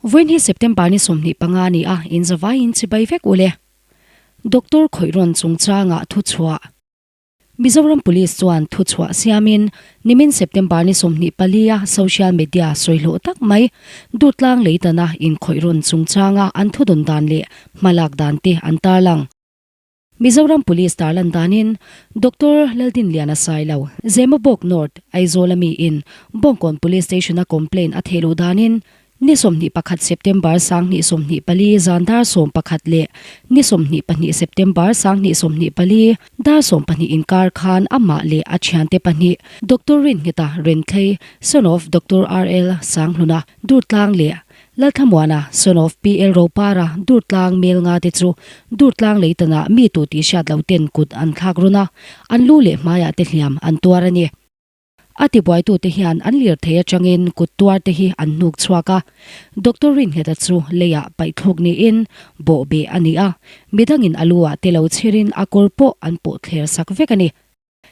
Vawiin hi September ni 25 a ni a, in zavaiin chibai vek u le. Doctor khawih rawn chungchangah thuchhuah. Mizoram Police chuan thuchhuah siamin nimin September ni 24 a social media sawihlawh tak mai Durtlang leitana inkhawih rawn chungchanga an thudawn dan leh hmalak dan te an tarlang. Mizoram Police tarlan danin Doctor Laldinliana Sailo, Zemabawk North, Aizawl ami in Bawngkawn Police Station a complaint a thehluh danin Ni 21 September 2024 zan dar 11 leh ni 22 September 2024 dar 12 inkar khan amah leh a thiante pahnih Doctor Rinngeta Renthlei, son of Doctor RL Sanghluna, Durtlang leh Lalthlamuana, son of PL Ropara, Durtlang Melnga te chu Durtlang leitanah mi tu tih hriat lo ten kut an thlak run a, an lu leh hmaiah te hliam an tuar a ni. A tibuaitute hian an lirthei atangin kut tuar te hi an hnuk chhuak a, Doctor Ringheta chu leiah paihthluk niin bawhbeh a ni a, midangin a lu ah te lo chhirin a kawr pawh an pawh thler sak vek a ni.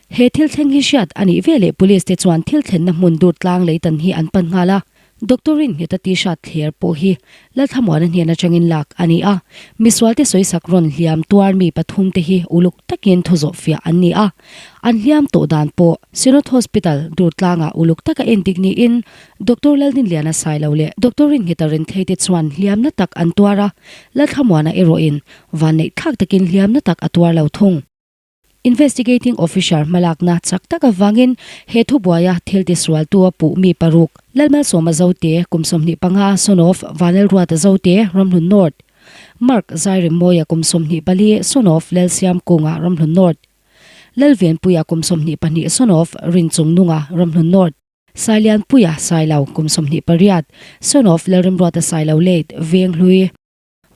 He thil thleng hi hriat a nih veleh Police te chuan thil thlenna hmun dur tlang leitan hi an pan nghal a, Doctor Ringheta t-shirt thler pawh hi Lalthlamuana hnen atangin lak a ni a, misualte sawisak rawn hliam tuar mi pathumte hi uluk takin thu zawhfiah an ni a, an hliam tawh dan pawh Synod Hospital Durtlangah uluk taka endik niin Doctor Lalninliana Sailo leh Doctor Ringhita Renthei te chuan hliamna tak an tuar a, Lalthlamuana erawhin vanneih thlak takin hliamna tak a tuar lo thung. Investigating Officer hmalakna chak tak avangin he thubuaia thil tisualtu a puh mi paruk, Lalmalsawma Zote, kum 25, son of Vanlalruata Zote, Ramhlun North, Mark Zairemmawia, kum 24, son of Lalsiamkunga, Ramhlun North, Lalvenpuia, kum 22, son of Rinchungnunga, Ramhlun North, Sailianpuia Sailo, kum 28, son of Lalrimruata Sailo late, Venghlui.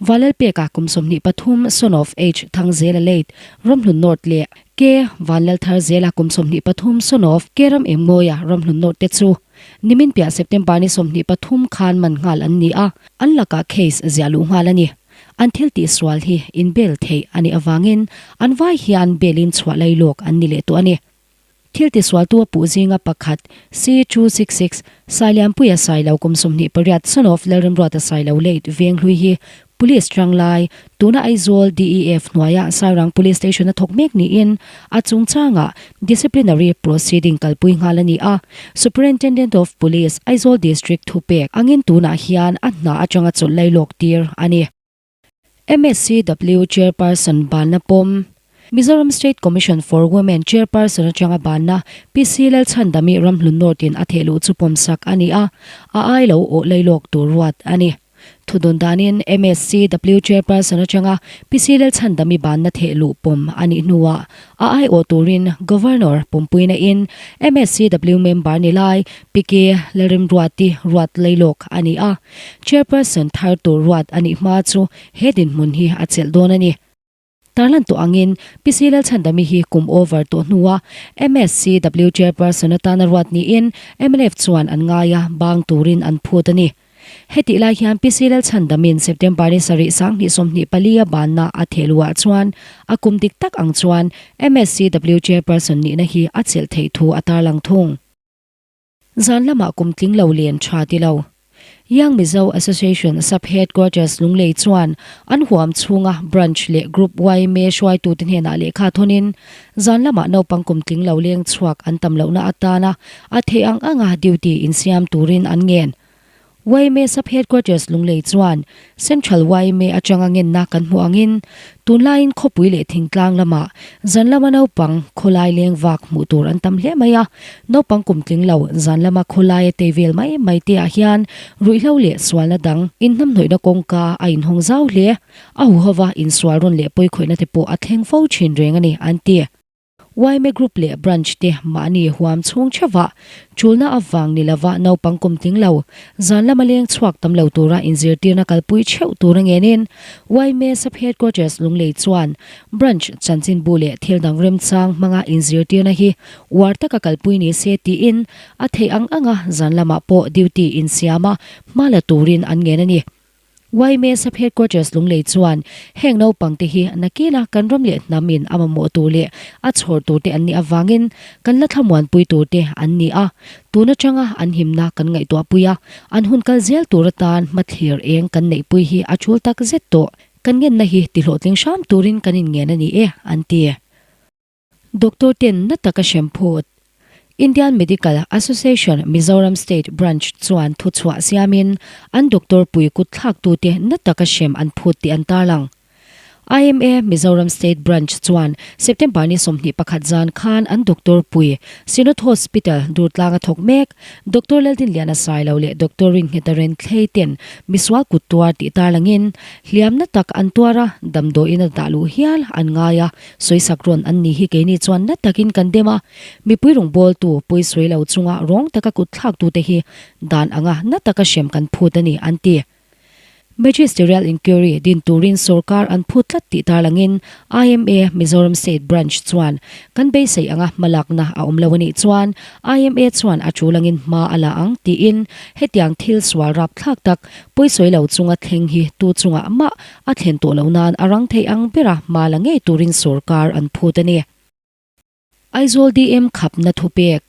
Vanlalpeka kum 23, son of H Thangzela late, Ramhlun North leh K Vanlaltharzela kum 23, son of K Ramengmawia, Ramhlun North te chu nimin piah September ni 23 khan man nghal an ni a, an lakah case ziah luh nghal a ni. An thil tihsual hi in bail theih a nih avangin an vai hian bail in chhuah lailawk an ni leh tawh a ni. Thil tisualtu a puh zinga pakhat, C266, Sailianpuia Sailo kum 28 son of Lalrimruata Sailo late Venghlui hi Police Tranglai, tuna Aizawl DEF hnuaia Sairang Police Station a thawk mek niin a chungchangah disciplinary proceeding kalpui nghal a ni a. Superintendent of Police, Aizawl District thupek angin tunah hian a hna atanga chawlh lailawk tir a ni. MSCW Chairperson banna pawm, Mizoram State Commission for Women Chairperson atanga banna PC Lalchhandami Ramhlun North-in a thehluh chu pawmsak a ni a, a ai lo awh lailawk tur ruat a ni. Thudun danin MSCW Chairperson atanga PC Lalchhandami banna thehluh pawm a nih hnuah a ai awh turin Governor pumpuina in MSCW member ni lai PK Lalrimruati ruat lailawk a ni a. Chairperson thar tur ruat a nih hma chu he dinhmun hi a chelh dawn a ni. Tarlan tawh angin PC Lalchhandami hi kum over tawh hnua MSCW Chairperson atana ruat niin mnf chuan an ngai a, bang turin an phut a ni. Hetih lai hian PC Lalchhandamin September ni sarih 2024 a banna a thehluah chuan a kum dik tak ang chuan MSCW Chairperson nihna hi a chelh theih thu a tarlang thung. Zan lamah kum tling lo len tha ti lo. Young Mizo Association Sub Headquarters Lunglei chuan an huam chhunga Branch leh Group yma hruaitute hnenah lehkha thawnin zan lamah naupang kum tling lo leng chhuak an tam lohna atana a theih ang anga duty insiam turin an ngen. Yma Sub Headquarters Lunglei chuan Central yma atanga ngenna kan hmuh angin tunlaiin khawpui leh thingtlang lamah zan lama naupang khawlai leng vak hmuh tur an tam hle mai a, naupang kum tling lo zan lama khawlaia tei vel mai mai te ah hian ruihhlo leh sualna dang inhnamhnawihna kawngka a inhawng zau hle. A huhova insual rawn leh pawikhawihna te pawh a thleng fo thin reng a ni, an ti. Yma Group leh Branch te mahni huam chhung theuhah chulna avang ni lova naupang kum tling lo, zan lama leng chhuak tam lo tura inzirtirna kalpui theuh tur a ngenin yma Sub Headquarters Lunglei chuan Branch chanchinbu leh thil dang remchang hmanga inzirtirna hi uar taka kalpui ni se tiin a theih ang anga zan lamah pawh duty insiama hma la turin an ngen a ni. Yma Sub Headquarters Lunglei chuan heng naupangte hi nakina kan ram leh hnam in a mamawh tur leh a chhawr tur te an nih avangin kan la thlamuanpui tur te an ni a, tun atanga an himna kan ngaihtuahpui a, an hun kal zel tur atan hmathlir eng kan neihpui hi a tul tak zet tawh. Kan ngenna hi tihlawhtling hram turin kan inngen a ni e, an ti. Doctor ten na taka hrem phut. Indian Medical Association Mizoram State Branch chuan thuchhuah siamin an doctor pui kut thlaktute na taka hrem an phut tih an tarlang. IMA Mizoram State Branch chuan September ni 21 zan khan an doctor pui Synod Hospital Durtlanga thawk mek Doctor Laldinliana Sailo leh Doctor Ringheta Renthlei ten misual kut tuar tih tarlangin hliamna tak an tuar a, damdawiin a dah luh hial an ngai a, sawisak rawn an ni hi keini chuan na takin kan dem a, mipui rawngbawltu pawisawi lo chunga rawng taka kut thlaktute hi dan anga na taka hrem kan phut a ni an ti. Magisterial Inquiry din turin sorkar an phut tlat tih tarlangin IMA Mizoram State Branch chuan kan beisei anga hmalakna a awm lo a nih chuan IMA chuan a tul angin hma a la ang tiin hetiang thil sual rapthlak tak pawisawi lo chunga thleng hi tu chungah mah a thlen tawh lo nan a rang thei ang bera hma la ngei turin sorkar an phut a ni. Aizawl DM khapna thupek,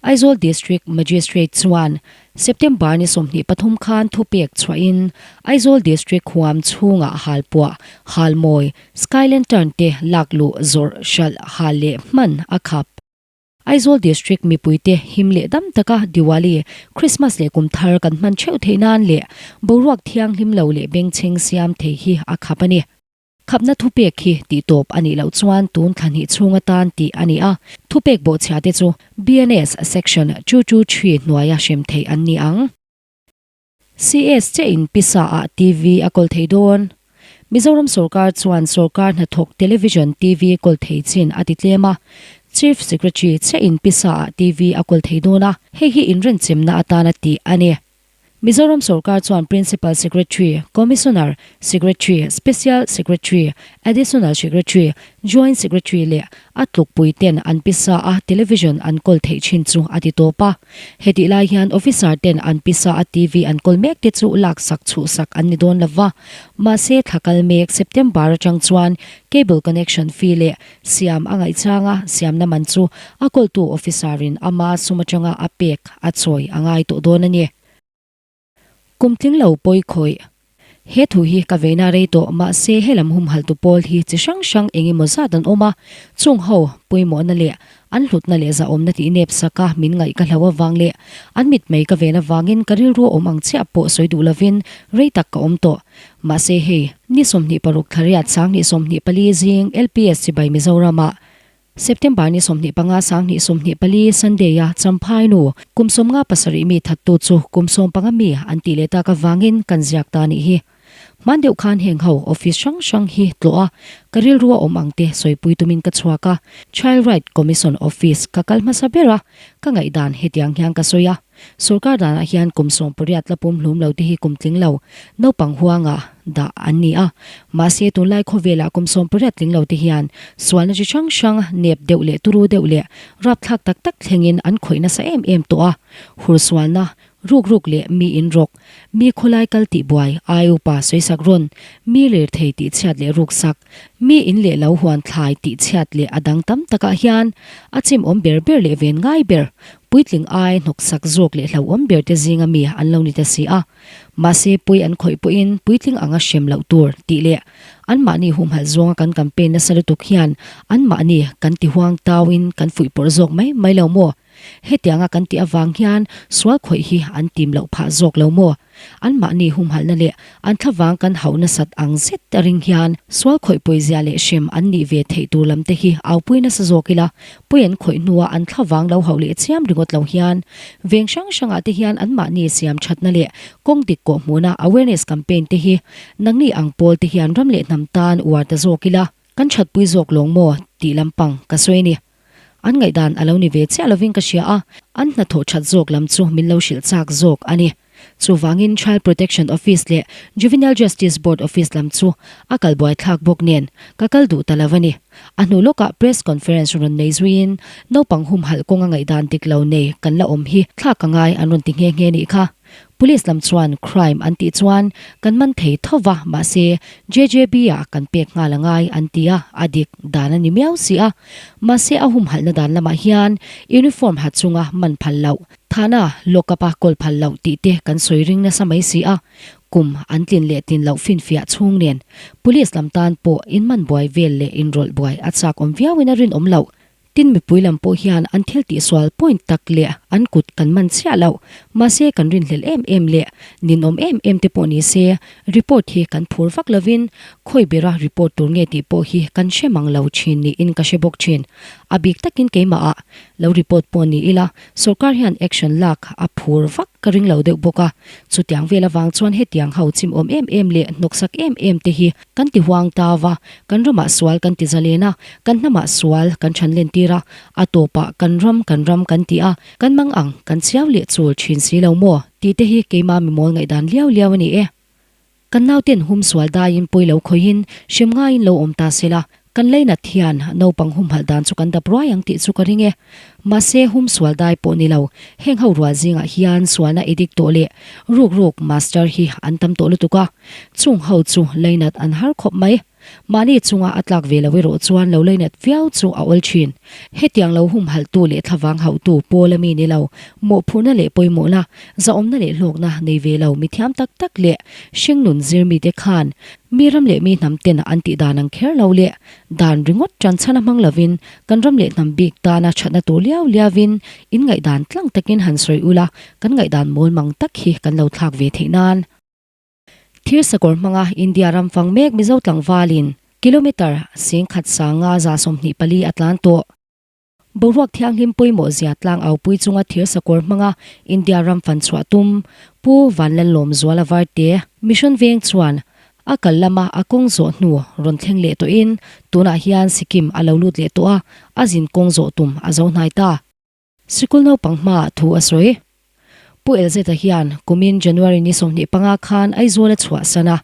Aizawl District Magistrate chuan September ni 23 khan thupek chhuahin Aizawl District huam chhungah halpuah, halmawi, sky lantern te lakluh zawrh hralh hal leh hman a khap. Aizawl District mipuite him leh dam taka Diwali, Christmas leh kum thar kan hman theuh theih nan leh boruak thianghlim lo leh bengchheng siam thei hi a khap a ni. Khapna thupek hi tihtawp a nih loh chuan tun thla hnih chhung atan tih a ni a, thupek bawhchhia te chu BNS Section 223 hnuaia hrem theih an ni ang. CS chein pisa ah TV a kawl thei dawn. Mizoram sorkar chuan sorkar hnathawk television TV kawl thei chin a ti tlem a, Chief Secretary chein pisa ah TV a kawl thei dawn a, hei hi inrenchemna atana tih a ni. Mizoram sorkar chuan Principal Secretary, Commissioner, Secretary, Special Secretary, Additional Secretary, Joint Secretary leh a tlukpui ten an pisa a television an kawl theih thin chu a ti tawp a. Hetih lai hian officer ten an pisa a TV an kawl mek te chu laksak chhuhsak an ni dawn lova. Mahse thla kal mek September atang chuan cable connection fee leh siam a ngaihchang a, siamna man chu a kawltu officer in ama sum atanga a pek a chawi a ngai tawh dawn a ni. Kum tling lo pawi khawih. He thu hi ka veina rei tawh mahse helam humhaltu pawl hi chi hrang hrang eng emaw zat an awm a, chung ho pawimawhna leh an hlutna leh zahawmna tih nep saka min ngaih ka hlau avang leh an mitmei ka ven avangin ka rilru awm ang chiah pawh sawi duh lovin rei tak ka awm tawh. Mahse hei, ni 26 thlariat 2024 zing LPS chibai Mizoramah September ni 25 2024 Sunday-a Champhai nu kum 57 mi thattu chu kum 15 mi an tih leh tak avangin kan ziak ta nih hi. Hman deuh khan heng ho office hrang hrang hi tlawh a, ka rilru a awm ang te sawipui tumin ka chhuak a, Child Right Commission office ka kal hmasa ber a, ka ngaihdan hetiang hian ka sawi a. Sorkar danah hian kum 18 la pum hlum lo te hi kum tling lo, naupang huanga dah an ni a. Mahse tunlai khawvelah kum 18 tling lo te hian sualna chi hrang hrang nep deuh leh turu deuh leh rapthlak tak tak thlengin an khawih nasa em em tawh a. Hur sualna, ruk ruk leh mi in rawk, mi khawlai kal tih buai, ai upa sawisak rawn, mi lirthei tih chhiat leh ruksak, mi in leh lo huan thlai tih chhiat leh a dang tam takah hian a chim awm ber ber leh ven ngai ber Puitling ai hnawksak zawk leh hlauhawm ber te zinga mi an lo ni ta si a. Mahse pui an khawih pawhin puitling anga hrem loh tur tih leh anmahni humhalh zawnga kan campaign nasa lutuk hian anmahni kan ti huang tauin kan fuihpawrh zawk mai mai lo maw? Hetianga kan tih avang hian sual khawih hi an tim loh phah zawk lo maw? Anmahni humhalhna leh an thlavang kan hauh nasat ang zet a ring hian sual khawih pawizia leh hrem an nih ve theih tur lam te hi aupui nasa zawk ila, pawi an khawih hnua an thlavang lo hauh leh chiam ringawt lo hian veng hrang hrangah te hian anmahni siam thatna leh kawng dik kawh hmuhna awareness campaign te hi nangni ang pawl te hian ram leh hnam tan uar ta zawk ila kan thatpui zawk lawng maw tih lampang ka sawi a ni. An ngaihdan a lo ni ve chiah lovin ka hria a, an hnathawh that zawk lam chu min lo hrilh chak zawk a ni. Chuvangin Child Protection Office leh Juvenile Justice Board Office lam chu a kal buaithlak bawk nen ka kal duh ta lo a ni. A hnu lawkah Press Conference rawn nei zuiin naupang humhalh kawnga ngaihdan dik lo nei kan la awm hi thlak ka ngai an rawn ti nghe nghe nih kha. Police lam chuan crime an tih chuan kan man thei tho va, mahse JJB ah kan pek nghal a ngai an ti a, a dik dan a ni miau si a. Mahse a humhalhna dan lamah hian uniform ha chunga man phal loh, thana lock up a kawl phal loh tih te kan sawi ring nasa mai si a. Kum an tlin leh tlin loh finfiah chhung nen police lam tan pawh inman buai vel leh inrawlh buai a chak awm viauin a rinawm loh. Tin mipui lam pawh hian an thil tihsual point tak leh an kut kan man chiah loh, mahse kan rinhlelh em em leh ninawm em em te pawh ni se report hi kan phur vak lovin khawi bera report tur nge tih pawh hi kan hre mang lo thin niin ka hre bawk thin. A bik takin keimah ah lo report pawh ni ila sawrkar hian action lak a phur vak ka ring lo deuh bawk a, chutiang vel avang chuan hetiang ho chimawm em em leh hnawksak em em te hi Kan ti huang ta va, kan ramah sual kan ti zalen a, kan hnamah sual kan than len tir a, a tawpah kan ram kan ram kan ti a, kan mang ang kan chiau leh chul thin si lo maw? Tih te hi keima mimawl ngaihdan liau liau a ni e. Kan nauten hum sual daiin pawi lo khawihin hrem ngaiin lo awm ta se la, kan leinat hian naupang humhalh dan chu kan dap ruai ang tih chu ka ring e. Mahse hum sual dai pawh ni lo, heng ho rual zingah hian sualna edik tawh leh ruk ruk master hi an tam tawh lutuk a. Chung ho chu leinat an har khawp mai. Mahni chunga a tlak ve lo erawh chuan lo leinat viau chu a awl thin. Hetiang lo humhalhtu leh thlavang hauhtu pawl a mi ni lo, mawhphurhna leh pawimawhna, zahawmna leh hlawkna nei ve lo mithiam tak tak leh hringnun zir mite khan mi ram leh mi hnam ten an tih dan ang kher lo leh dan ringawt tan chhan a hmang lovin kan ram leh hnam bik tana thatna tur liau liauin in ngaihdan tlang takin han sawi ula kan ngaihdan mawl mang tak hi kan lo thlak ve theih nan. Thir sakawr hmanga India ram fang mek Mizo tlangvalin kilometre 10,000 sanga 24 a tlan tawh. Boruak thianghlim pawimawh zia tlang aupui chunga thir sakawr hmanga India ram fan chhuah tum Pu Vanlalawmzuala Varte Mission Veng chuan a kal lama a kawng zawh hnu rawn thleng leh tawhin tunah hian Sikkim a lo lut leh tawh a, a zin kawng zawh tum a zo hnai ta. Sikul naupang hmaah thu a sawi. Pu Elzeta hian kumin January ni 25 khan Aizawl a chhuahsan a,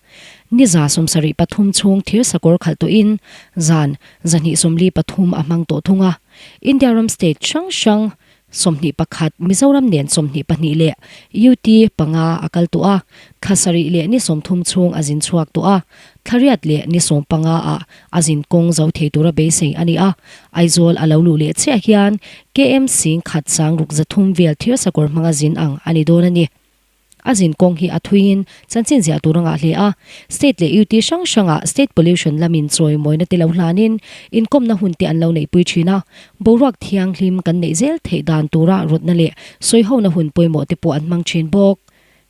ni 73 chhung thir sakawr khalh tawhin zan 243 a hmang tawh thung a. India ram state hrang hrang 21, Mizoram nen 22 leh UT panga a kal tawh a, thla sarih leh ni 30 chhung a zin chhuak tawh a. Thla riat leh ni 15 ah a zin kawng zo thei tura beisei a ni a, Aizawl a lo luh leh chiah hian KM 10,000 600 vel thir sakawr hmanga zin ang a ni dawn a ni. A zin kawng hi a thuiin chanchin ziah tur a ngah hle a, State leh UT hrang hrangah State Pollution lamin chawimawina te lo hlanin inkawmna hun te an lo neihpui thin a, boruak thianghlim kan neih zel theih dan tura rawtna leh sawihona hun pawimawh te pawh an hmang thin bawk.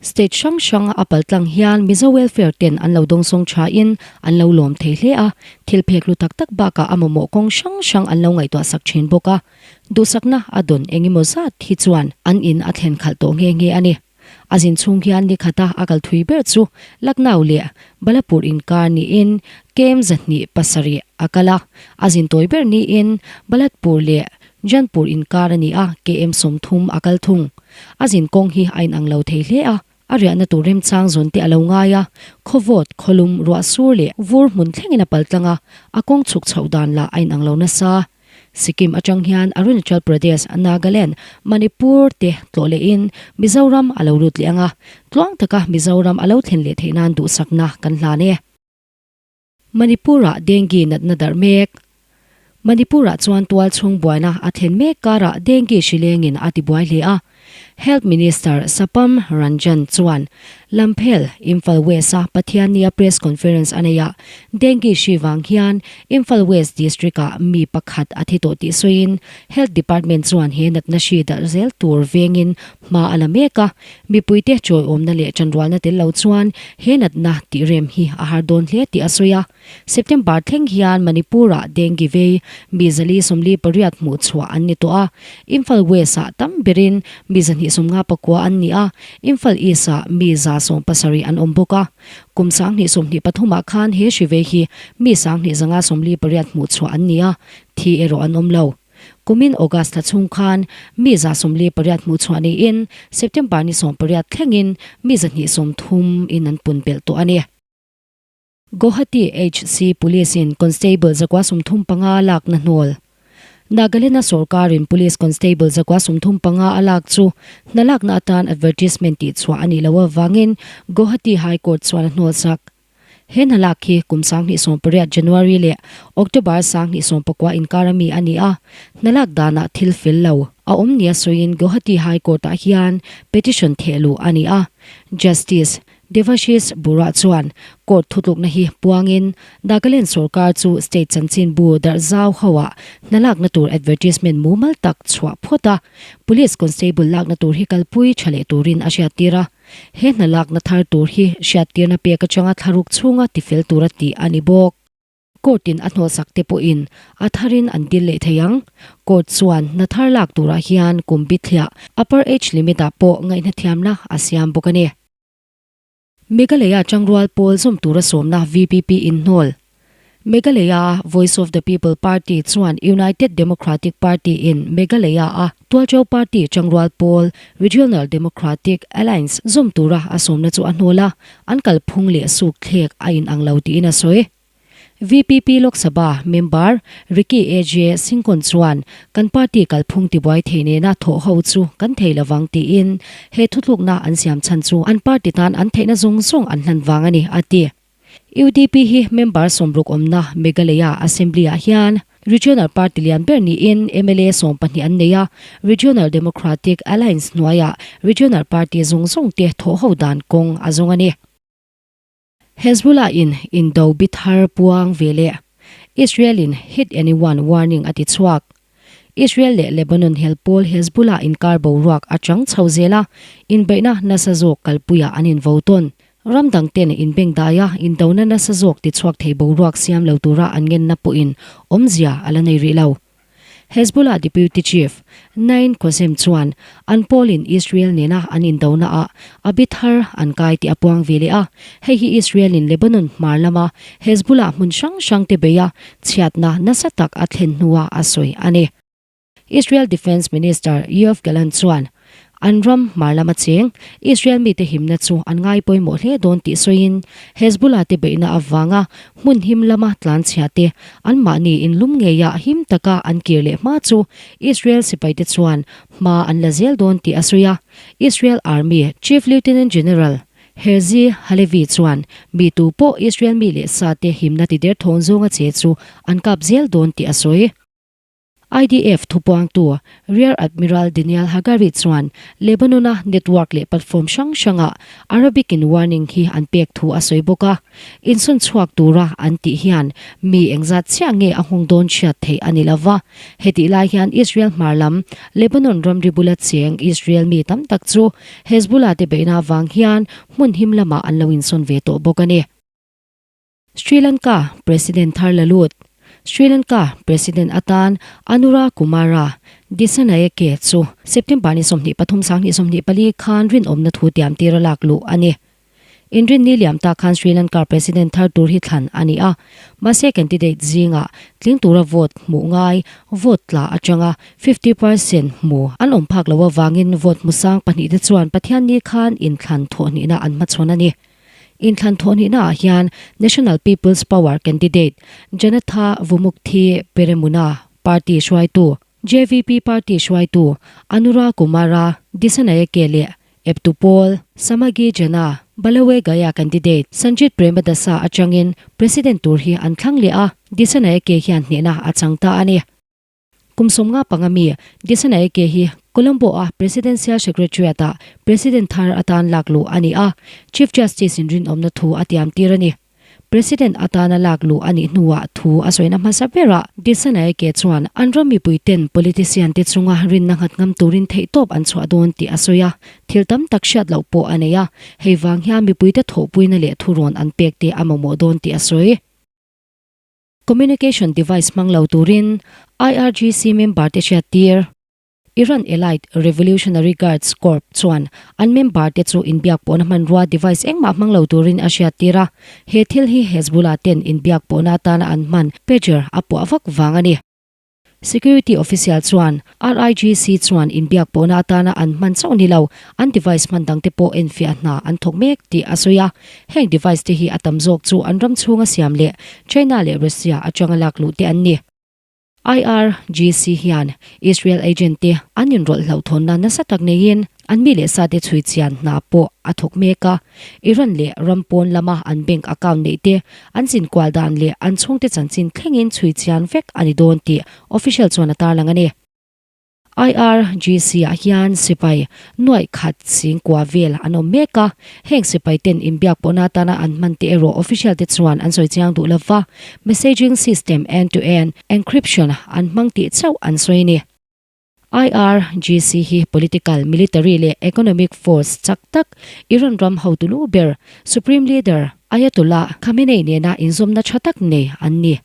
State hrang hrang a paltlang hian Mizo Welfare ten an lo dawngsawng tha in an lo lawm thei hle a, thil phek hlu tak tak bakah a mamawh kawng hrang hrang an lo ngaihtuah sak thin bawk a. Duhsakna a dawn eng emaw zat hi chuan an in a thlen khalh tawh nghe nghe a ni. A zin chhung hian ni khata a kal thui ber chu Lucknow leh Balapur inkar niin KM 207 a kal a, a zin tawi ber niin Balatpur leh Janpur inkar a ni a, KM 30 a kal thung. A zin kawng hi a inang lo thei hle a, a riahna tur remchang zawn te a lo ngai a, khawvawt, khawlum, ruah sur leh vur hmun thlengin a pal tlang a, a kawng chhuk chhoh dan lah a inang lo nasa. Sikkim atang hian Arunachal Pradesh, Nagaland, Manipur te tlawh lehin Mizoram a lo lut leh ang a, tluang taka Mizoram a lo thlen leh theih nan duhsakna kan hlan e. Manipur-ah dengue natna darh mek. Manipur-ah chuan tual chhung buaina a thlen mek karah dengue hri lengin a tibuai hle a. Health Minister Sapam Ranjan chuan Lamphel, Imphal West-a Pathiannia press conference a nei a, dengue hri vang hian Imphal West District-ah mi pakhat a thi tawh tih sawiin Health Department chuan he natna hri darh zel tur vengin hma a la mek a. Mipuite chawiawmna leh ṭanrualna tel lo chuan he natna tih rem hi a har dawn hle tih a sawi a. September thleng hian Manipur-ah dengue vei mi 448 hmuh chhuah an ni tawh a, Imphal West-ah tam berin mi 259 an ni a, Imphal East-ah mi 170 an awm bawk a. Kum 2023 ah khan he hri vei hi mi 2548 hmuh chhuah an ni a, thi erawh an awm lo. Kumin August thla chhung khan mi 48 hmuh chhuah niin September ni 18 thlengin mi 230 in an pun belh tawh a ni. Guwahati HC Police in Constable 935 lakna hnawl. Nagaland-a sorkarin Police Constable 135 a lak chu hna lakna atan advertisement tihchhuah a nih loh avangin Guwahati High Court chuan a hnawlsak. He hna lak hi kum 2018 January leh October 2019 inkar ami a ni a, hna lak danah thil fel lo a awm nia sawiin Guwahati High Court-ah hian petition theh luh a ni a, Justice Devashish Burah chuan court thutlukna hi puangin Nagaland sorkar chu state chanchinbu darh zau hoah hna lakna tur advertisement mumal tak chhuah phawt a, police constable lakna tur hi kalpui tha leh turin a hriattir a. He hna lakna thar tur hi hriattirna pek atanga thlaruk chhunga tifel tura tih a ni bawk. Court in a hnawhsak te pawhin a tharin an dil leh thei ang. Court chuan hna thar lak turah hian kum bithliah upper age limit ah pawh ngaihna thiamna a siam bawk a ni. Meghalaya tangrual pawl zawm tura sawmna VPP in hnawl. Meghalaya Voice of the People Party chuan United Democratic Party in Meghalaya a tualcheu party tangrual pawl Regional Democratic Alliance zawm tura a sawmna chu a hnawl a, an kalphung leh suk thlek a inang lo tiin a sawi. VPP Lok Sabha member Ricky AJ Syngkon chuan kan party kalphung tibuai thei nena thawh ho chu kan thei lovang tiin he thutlukna an siam chhan chu an party tan an theihna zawng zawng an hlan vang a ni a ti. UDP hi member sawmruk awmna Meghalaya Assembly-ah hian Regional party lian ber niin mla 12 an nei a, Regional Democratic Alliance hnuaiah Regional party zawng zawng te thawh ho dan kawng a zawng a ni. Hezbollah in indo bi thar puang ve leh Israel in hit anyone warning a ti chhuak. Israel leh Lebanon hel pawl Hezbollah inkar boruak a chang chho zel a, inbeihna nasa zawk kalpuiah an invo tawn. Ram dang ten inbengdai a, indona nasa zawk ti chhuak thei boruak siam lo tura an ngenna pawhin awmzia a la nei rih lo. Hezbollah Deputy Chief, Naim Qassem chuan an pawlin Israel nena an indona ah a bi thar an kai tih a puang ve leh a, hei hi Israel-in Lebanon hmar lama Hezbollah hmun hrang hrang te beia chhiatna nasa tak a thlen hnuah a sawi a ni. Israel Defence Minister Yoav Gallant chuan an ram hmar lama cheng Israel mite himna chu an ngai pawimawh hle dawn tih sawiin Hezbollah te beihna avanga hmun him lama tlanchhia te anmahni inlum ngeia him taka an kir leh hma chu Israel sipaite chuan hma an la zel dawn tih a sawi a. Israel Army Chief Lieutenant General Herzi Halevi chuan mi tu pawh Israel mi leh sa te himna ti derthawn zawnga che chu an kap zel dawn tih a sawi. IDF thupuangtu Rear Admiral Daniel Hagari chuan Lebanon-a network leh platform hrang hrangah Arabic in warning hi an pek thu a sawi bawk a, insawn chhuak tura an tih hian mi engzat chiah nge a nghawng dawn hriat theih a ni lo va. Hetih lai hian Israel hmar lam Lebanon ramri bula cheng Israel mi tam tak chu Hezbollah te beihna avang hian hmun him lamah an lo insawn ve tawh bawk a ni. Sri Lanka President thar la lut. Sri Lanka President atan Anura Kumara Dissanayake chu September ni 23 2024 khan rinawmna thu tiam tir a lak luh a ni. Inrinni liam ta khan Sri Lanka President thar tur hi thlan a ni a, mahse candidate zingah tling tura vote hmuh ngai vote tla atanga 50 percent hmu an awm phak loh avangin vote hmu sang pahnihte chuan Pathianni khan inthlan thawhhnihna an hmachhawn a ni. Inthlan thawhhnihna ah hian National People's Power candidate Janatha Vumukthi Peramuna party hruaitu, JVP party hruaitu Anura Kumara Dissanayake leh eptu pawl Samagi Jana Balawegaya candidate Sanjit Premadasa atangin President tur hi an thlang leh a, Dissanayake hian hnehna a chang ta a ni. Kum 55 mi Dissanayake hi Colombo-a Presidential Secretariat-ah President thar atan lak luh a ni a, Chief Justice in rinawmna thu a tiam tir a ni. President atana lak luh a nih hnuah thu a sawina hmasa berah Dissanayake chuan an ram mipuiten politician te chunga rinna nghat ngam turin theihtawp an chhuah dawn tih a sawi a, thil tam tak hriat loh pawh a nei a, hei vang hian mipuite thawhpuina leh thurawn an pek te a mamawh dawn tih a sawi. Communication device hmang lo turin IRGC member te hriat tir. Iran Elite Revolutionary Guards Corps chuan an member te chu inbiak pawhna hmanrua device engmah hmang lo turin a hriat tir a, he thil hi Hezbollah ten inbiak pawhna atana an hman pager a puah vak vang a ni. Security official chuan RIGC chuan inbiak pawhna atana an hman chauh ni lo, an device hman dangte pawh enfiah hna an thawk mek tih a sawi a. Heng device te hi a tam zawk chu an ram chhunga siam leh China leh Russia atanga lak luh te an ni. IRGC hian Israel agent te an inrawlh hlauhthawnna nasa tak neiin an mi leh sate chhui chian hna pawh a thawk mek a. Iran leh ram pawn lama an bank account neih te, an zinkual dan leh an chhungte chanchin thlengin chhui chian vek a ni dawn tih official chuan a tarlang a ni. IRGC ah hian sipai nuaih khat singkua vel an awm mek a, heng sipai ten inbiak pawhna atana an hman te erawh official te chuan an sawi chiang duh lova, messaging system end to end encryption an hmang tih chauh an sawi a ni. IRGC hi political, military leh economic force chak tak Iran ram hotu lu ber Supreme Leader Ayatollah Khamenei nena inzawmna tha tak nei an ni.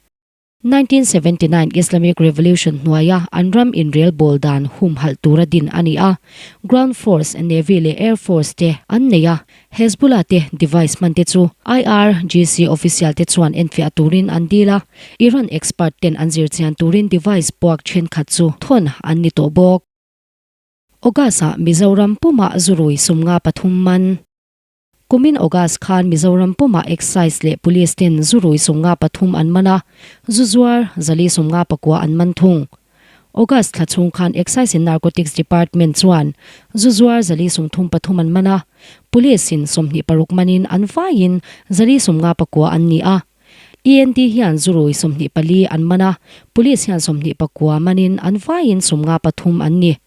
1979 Islamic Revolution hnuaia an ram inrel bawl dan humhalh tura din a ni a, Ground Force, Navy leh Air Force te an nei a, Hezbollah te device hman te chu IRGC official te chuan enfiah turin an dil a, Iran expert ten an zirchian turin device puak thenkhat chu thawn an ni tawh bawk. August-ah Mizoram pumah zurui sumnga pathum man. Kumin August khan Mizoram pumah Excise leh Police ten zu rui sumnga pathum an man a, zu zuar zali sumnga pakua an man thung. August thla chhung khan Excise and Narcotics Department chuan zu zuar zali sumthum pathum an man a, Police in 26 manin an vaiin zali sumnga pakua an ni a. END hian zu rui 24 an man a, Police hian 24 manin an vaiin sumnga pathum an ni.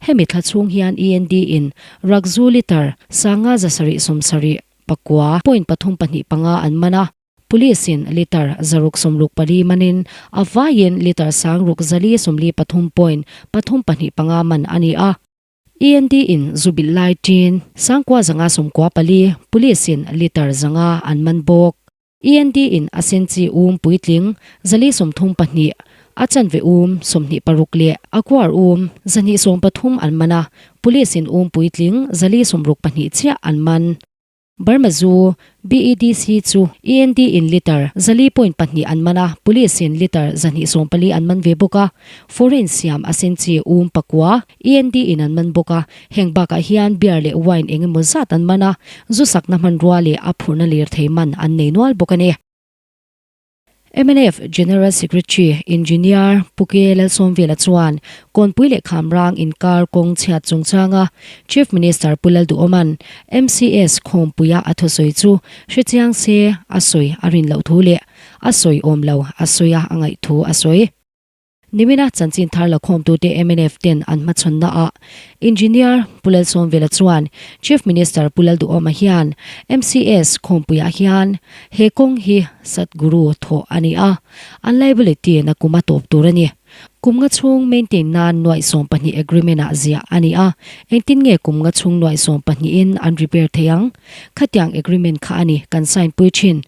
Hemi thla chhung hian END in Rakzu litre sanga zasarih sawmsarih pakua point pathum pahnih panga an man a, Police in litre zaruk sawmruk pali manin a vaiin litre sangruk zali sawmli pathum point pathum pahnih panga man a ni a. END in zu bilh lai ṭin sangkua zanga sawmkua pali Police in litre zanga an man bawk. END in a senchi um puitling 432, a chanve um 26 leh a kuar um 113 an man a, Police in um puitling 462 chiah an man. Burma zu, BEDC, chu END in litre 4.2 an man a, Police in litre 240 an man ve bawk a, Foreign siam a senchi um pakua END in an man bawk a, heng bakah hian beer leh wine eng emaw zat an man a, zu sakna hmanrua leh a phurhna lirthei man an nei nual bawk a ni. Mnf General Secretary Engineer Pu Ke Lalsawmvela chuan Kawnpui leh Khamrang inkar kawng chhiat chungchanga Chief Minister Pu Lalduhawma'n MCS khawmpuia a thusawi chu hrechiang se a sawi a rin loh thu leh a sawi awm lo a sawi a a ngaih thu a sawi. Nimina chanchin thar la khawmtute mnf ten an hmachhawnna ah Engineer Pu Lalsawmvela chuan Chief Minister Pu Lalduhawma hian MCS khawmpuiah hian he kawng hi Satguru thawh a ni a, an liability na kum a tawp tur a ni. Kum nga chhung maintain nan nuaih 12 agreement ah ziah a ni a, engtin nge kum nga chhung nuaih 12 in an repair thei ang? Khatiang agreement kha a ni kan sign pui thin.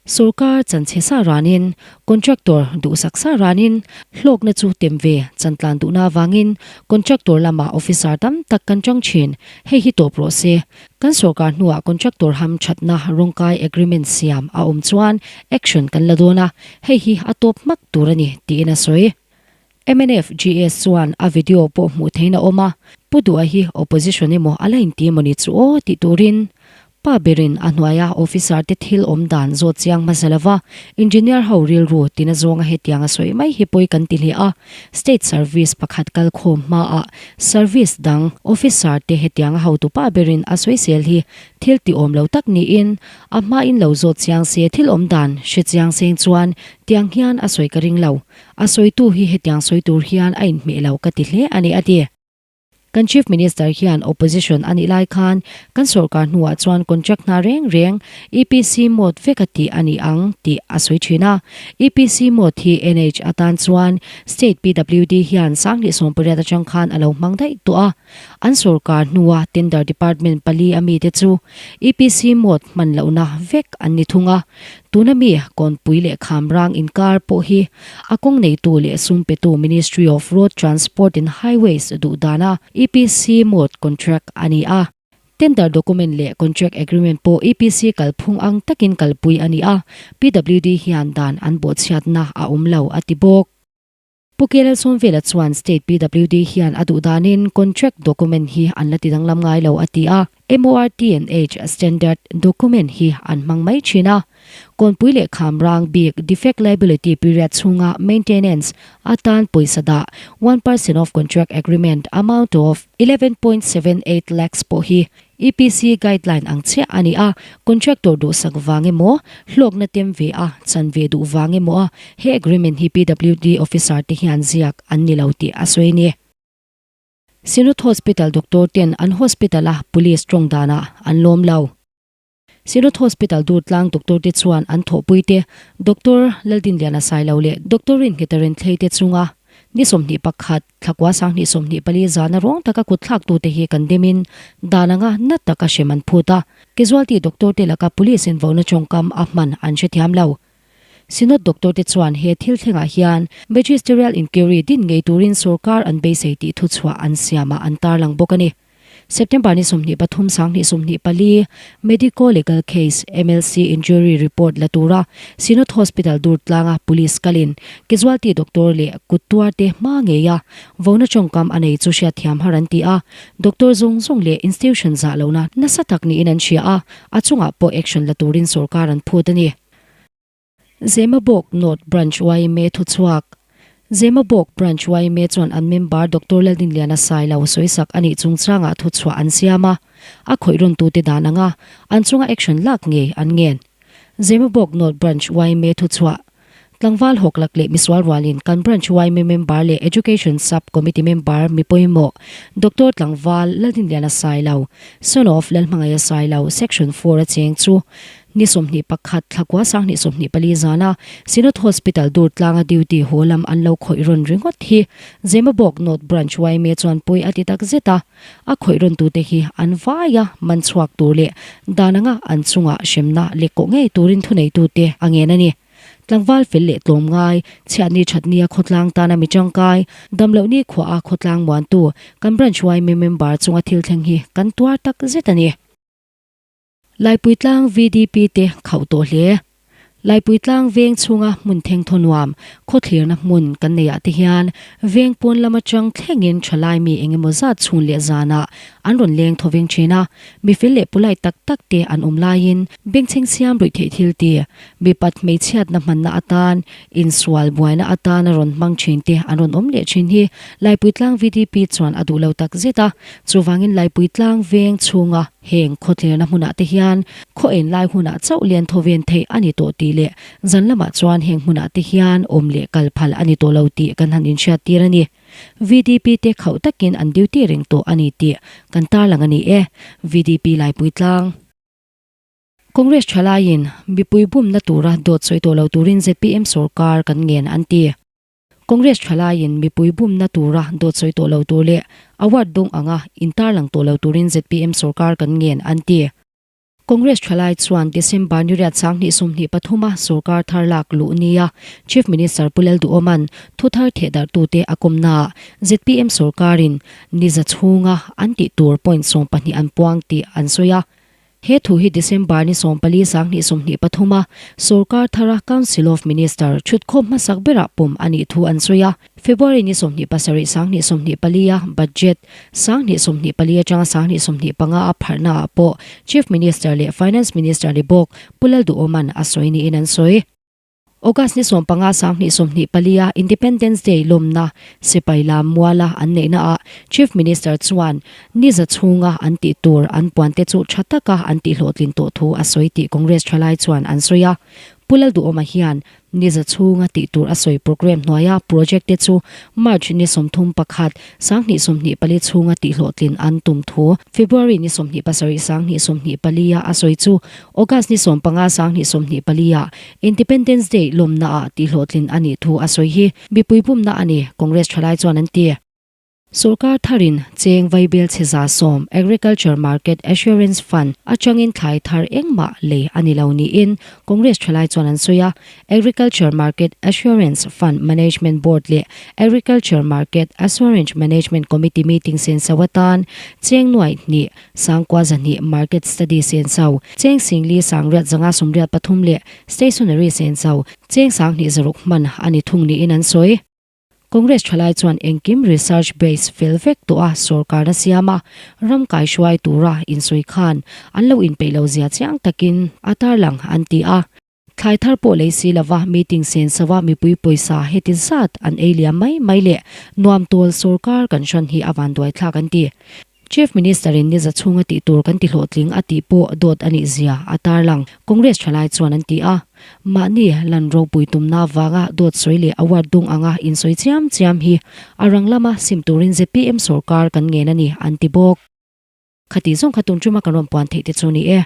Sorkar chanchhe sa ranin, contractor duhsak sa ranin, hlawkna chu tem ve chantlan duhna avangin contractor lamah officer tam tak kan chang thin, hei hi tawp rawh se. Kan sorkar hnuah contractor ham thatna rawngkai agreement siam a awm chuan action kan la dawn a, hei hi a tawp hmak tur a ni, tiin a sawi. Mnf GS chuan a video pawh hmuh theihin a awm a, Pu Duha hi opposition emaw a la inti emaw ni chu aw tih turin pa berin a hnuaia officer te thil awm dan zawt chiang hmasa lova engineer ho rilru tina zawnga hetiang a sawi mai hi pawi kan ti hle a, state service pakhat kal khawm hmaah service dang officer te hetianga hotu pa berin a sawisel hi thil ti awm lo tak niin a hmain lo zawt chiang se thil awm dan hre chiang seng chuan tiang hian a sawi ka ring lo. A sawitu hi hetiang sawi tur hian a inhmeh lo ka ti hle a ni, a ti. Kan Chief Minister hian Opposition a nih lai khan kan sorkar hnuah chuan contract hna reng reng EPC mode vek a tih a ni ang tih a sawi thin a. EPC mode hi NH atan chuan State PWD hian 2018 atang khan a lo hmang daih tawh a. An sorkar hnua tender department pali a mite chu EPC mode hman lohna vek an ni thung a. Tuna mi Kawnpui leh Khamrang inkar pawh hi a kawng neitu leh sum petu Ministry of Road Transport and Highways duh dana EPC mode contract a ni a. Tender document leh contract agreement pawh EPC kalphung ang takin kalpui a ni a, PWD hian dan an bawhchhiatna a awm lo a ti bawk. Pu KL Sawmvela chuan State PWD hian a duh danin contract document hi an la ti danglam ngai lo a ti a, MORTNH standard document hi an hmang mai thin a. Kawnpui leh khamrang bik defect liability period chhunga maintenance atan pawisa dah 1% of contract agreement amount of 11.78 lakhs pawh hi EPC guideline ang chiah a ni a, contractor duhsak vang emaw, hlawkna tem ve a, chan ve duh vang emaw a he agreement hi PWD officer te hian ziak an ni lo tih a sawi a ni. Synod Hospital doctor ten an hospital a police tawng danah an lawm lo. Synod Hospital Durtlang doctor te chuan an thawhpui te Doctor Laldinliana Sailo leh Doctor Rinhngeta Renthlei te chunga ni 21 thlakua 2024 zana rawng taka kutthlak tute hi kan demin dan anga na taka hrem an phut a. Casualty doctor te laka police in vohna tawngkam a hman an hrethiam lo. Synod doctor te chuan he thil thlengah hian Magisterial Inquiry din ngei turin sorkar an beisei tih thuchhuah an siamah an tarlang bawk a ni. September ni 23 2024 Medico Legal Case, MLC, Injury Report la tura Synod Hospital Durtlanga Police kalin Casualty Doctor leh kut tuar te hma ngei a vona tawngkam a nei chu hriatthiam har an ti a, Doctor zawng zawng leh institution zah lohna nasa tak niin an hria a, a chungah pawh action la turin sorkar an phut a ni. Zemabawk North Branch yma thuchhuak Zemabawk Branch yma chuan an member Doctor Laldinliana Sailo sawisak a nih chungchangah thuchhuah an siam a, a khawih rawntute dan anga an chunga action lak ngei an ngen. Zemabawk North Branch yma thuchhuah Tlangval hawklak leh misual rualin kan Branch yma member leh Education Sub Committee member mi pawimawh Doctor Tlangval Laldinliana Sailo, son of Lalhmangaia Sailo, Section 4 a cheng chu Ni 21 thlakua 2024 zana Synod Hospital Durtlanga duty haw lam an lo khawih rawn ringawt hi Zemabawk North Branch yma chuan pawi a ti tak zet a, a khawih rawn tute hi an vai a, man chhuak tur leh dan anga an chungah hremna lek kawh ngei turin thuneitute a ngen a ni. Tlangval fel leh tlawm ngai, chhiatni thatnia khawtlang tana mi tangkai, damlohni khuaha khawtlang muantu kan Branch yma member chunga thil thleng hi kan tuar tak zet a ni. Laipui tlang VDP te khauh tawh hle. Laipui tlang veng chhunga hmun theng thaw nuam, khawthlirna hmun kan nei ah te hian veng pawn lam atang thlengin thalai mi eng emaw zat chhun leh zanah an rawn leng thaw veng thin a, mi fel leh polite tak tak te an awm laiin bengchheng siam ruih theih thil ti, mipat hmeichhiatna hmanna atan, insual buaina atana rawn hmang thin te an rawn awm leh thin hi Laipui tlang VDP chuan a duh lo tak zet a, chuvangin Laipui tlang veng chhunga Heng khawtlerna hmunah te hian khaw en lai hunah chauh lian thaw ven theih a ni tawh tih leh zan lamah chuan heng hmunah te hian awm leh kal phal a ni tawh lo tih kan han inhriat tir a ni. VDP te khauh takin an duty reng tawh a ni tih kan tarlang a ni e. VDP Laipui tlang. Congress thalaiin mipui bumna tura dawt sawi tawh lo turin zpm sorkar kan ngen an ti. Congress thalaiin mipui bumna tura dawt sawi tawh lo tur leh award dawng anga intarlang tawh lo turin zpm sorkar kan ngen an ti. Congress thalai chuan December ni riat 2023 a sorkar thar lak luh nia Chief Minister Pu Lalduhawma'n thu thar thehdarhtute a kawmnaah zpm sorkarin ni za chhunga an tih tur point 12 an puang tih an sawi a. He thu hi December ni 14 2023 a sorkar thara Council of Minister thutkhawm hmasak berah pawm a nih thu an sawi a. February ni 27 2024 a budget 2024 atanga 2025 a pharhna ah pawh Chief Minister leh Finance Minister ni bawk Pu Lalduhawma'n a sawi niin an sawi. August ni 15 2024 a Independence Day lawmna sipai lam muala an neihna ah Chief Minister chuan ni za chhunga an tih tur an puan te chu tha taka an tih hlawhtlin tawh thu a sawi tih Congress thalai chuan an sawi a. Pu Lalduhawma hian ni za chhunga tih tur a sawi programme hnuaia project te chu March ni 31 2024 chhunga tih hlawhtlin an tum thu February ni 27 2024 a a sawi chu August ni 15 2024 ah Independence Day lawmna ah tih hlawhtlin a nih thu a sawi hi mipui bumna a ni, Congress thalai chuan an ti. Sorkar tharin cheng vaibel chhe 110 Agriculture Market Assurance Fund atangin thlai thar engmah lei a ni lo niin Congress thalai chuan an sawi a. Agriculture Market Assurance Fund Management Board leh Agriculture Market Assurance Management Committee meeting senso atan cheng nuaih hnih Sangkua 200 Market Study senso, cheng 40 583 leh Stationery senso, cheng 260 hman a ni thung niin an sawi. Congress thalai chuan engkim research base fel vek tawh a sorkarna siam a, ram kaihruai tura insawi khan an lo inpeih lo zia chiang takin a tarlang an ti a. Thlai thar pawh lei si lova meeting sen soa mipui pawisa heti zat an ei liam mai mai leh nuam tawl sorkar kan hran hi a vanduai thlak an ti. Chief Minister in niza chhunga tih tur kan ti hlawhtling a tih pawh dawt a nih zia a tarlang, Congress thalai chuan an ti a. Mahni lan ropui tumna avanga dawt sawi leh award dung anga insawi chiam chiam hi a rang lama sim turin zpm sorkar kan ngen a ni an ti bawk. Khati zawng kha tun tuma kan rawn puan theih te chu ni e.